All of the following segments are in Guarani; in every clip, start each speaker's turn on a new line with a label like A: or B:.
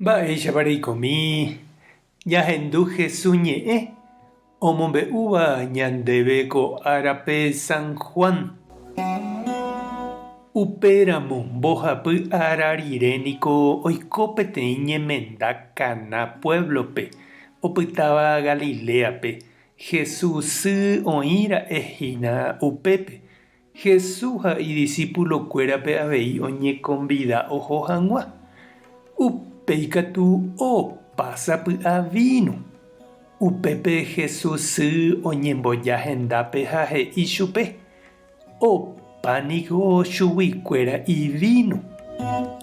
A: Mba'éichapa reikomi ñahendu Jesús ñe'ẽ omombe'úva ñandéve ko árape San Juan? Upéramo mbohapy ára rire niko oiko peteĩ ñemenda Caná puéblope, opytáva Galiléape, Jesús sy oĩ ra'e hína upépe. Jesús ha idisipulokuérape avei oñekonvida oho hag̃ua. Upéi katu opa sapy'a víno. Upépe Jesús sy oñemboja hendápe ha he'i chupe, Opa niko chuguikuéra ivíno.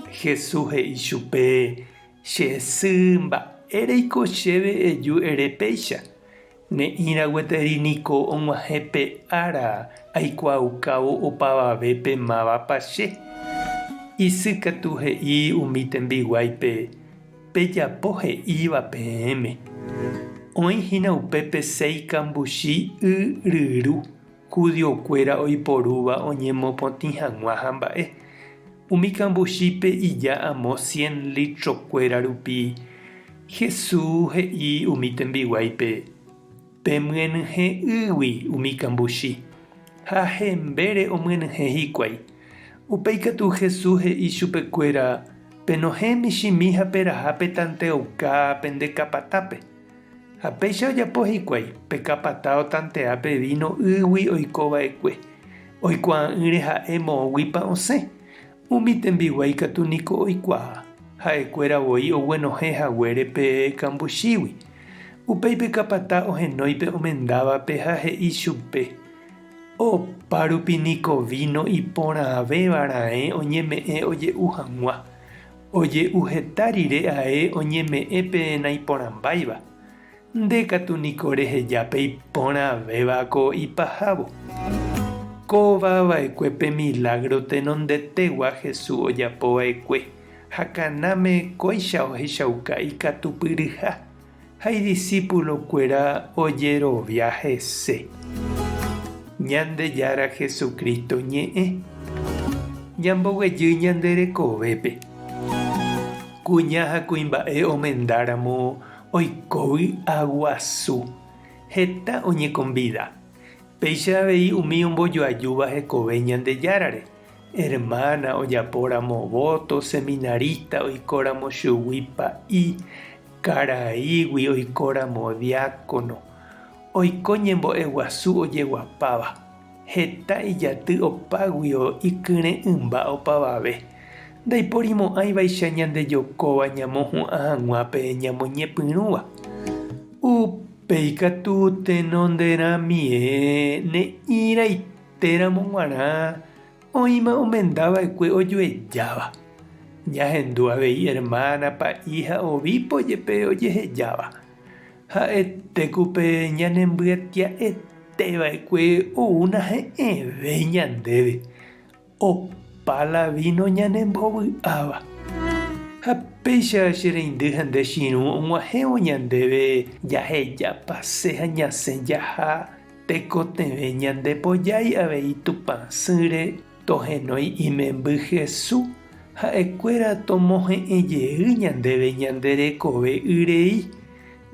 A: Jesús he'i chupe, Che sy, mba'éreiko chéve eju ere péicha? Ne'ĩra gueteri niko og̃uahẽ pe ára aikuaaukávo opavavépe mávapa che. Isy katu he'i umi tembiguáipe, Pejapo he'íva peẽme. Oĩ hína upépe séi kambuchi y ryru, judiokuéra oiporúva oñemopotĩ hag̃ua ha mba'e. Umi kambuchípe ija amo cien litrokuéra rupi, Jesús he'i umi tembiguáipe, Pemyenyhẽ ýgui umi kambuchi. Ha hembére omyenyhẽ hikuái. Upéi katu Jesús he'i chupekuéra, Penohẽ michĩmi ha peraha pe tanteauka pende kapatápe. Ha péicha ojapo hikuái, pe kapata otantea pe víno ýgui oiko va'ekue. Oikuaa'ỹre ha'e moõguipa osẽ. Umi tembiguái katu niko oikuaa, ha'ekuéra voi oguenohẽ haguére pe kambuchígui. Upéi pe kapata ohenói pe omendávape ha he'i chupe, Opa rupi niko víno iporãvéva raẽ oñeme'ẽ oje'u hag̃ua. Oje'u heta rire ae oñeme'ẽ pe naiporãmbáiva. Nde katu niko reheja pe iporãvéva ko ipahávo. Kóva va'ekue pe milágro tenondetegua Jesús ojapo va'ekue, ha Canáme kóicha ohechauka ikatupyryha, ha idisípulokuéra ojerovia hese. Ñandejára Jesucristo ñe'ẽ. Ñamboguejy ñande rekovépe. Kuña ha kuimba'e omendáramo Oiko vy'a guasu, heta oñekombida. Péicha avei umi ombojoajúva hekove Ñandejárare, hermana ojapóramo voto, seminarista oikóramo chugui pa'i, karaígui oikóramo diácono. Oiko ñembo'e guasu ojeguapáva, heta ijaty opáguio ikyre'ỹmba opavave. Ndaiporimo'ãivaicha ñandejokóva ñamohu'ã hag̃ua pe ñamoñepyrũva. Upéi katu tenonderãmie ne'ĩraitéramo g̃uarã oĩma omendava'ekue ojuejáva. Ñahendu avei hermana, pa'i ha obispo jepe ojehejáva. Ha'ete ku pe ñanembyetia'eteva'ekue ou nahe'ẽvéi ñandéve. Opa la víno ñanembovy'áva. Ha péicha che reindy ha nde chirũ og̃uahẽvo ñandéve jahejapase ha ñasẽ jaha tekotevẽ ñande pojái avei Tupã sýre tohenói imemby Hesu, ha'ekuéra tomohe'ẽ jey ñandéve ñande rekove yrei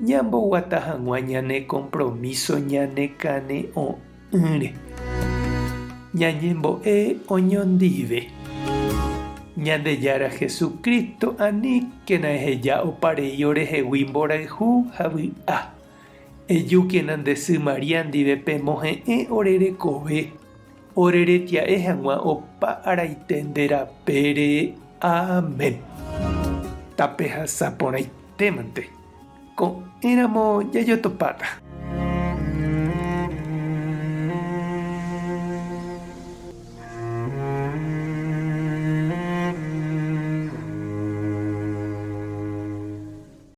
A: ñamboguata hag̃ua ñane kompromíso ñanekane'õ'ỹ. Ỹre. Ñañembo'e oñondive. Ñandejára Jesucristo aníkena eheja oparei orehegui mborayhu ha vy'a. Ejúkena nde sy María ndive pemohe'ẽ ore rekove, ore retia'e hag̃ua opa araite nde rapére. Amén. Tapehasa porãitémante. Ko'ẽramo jajotopáta.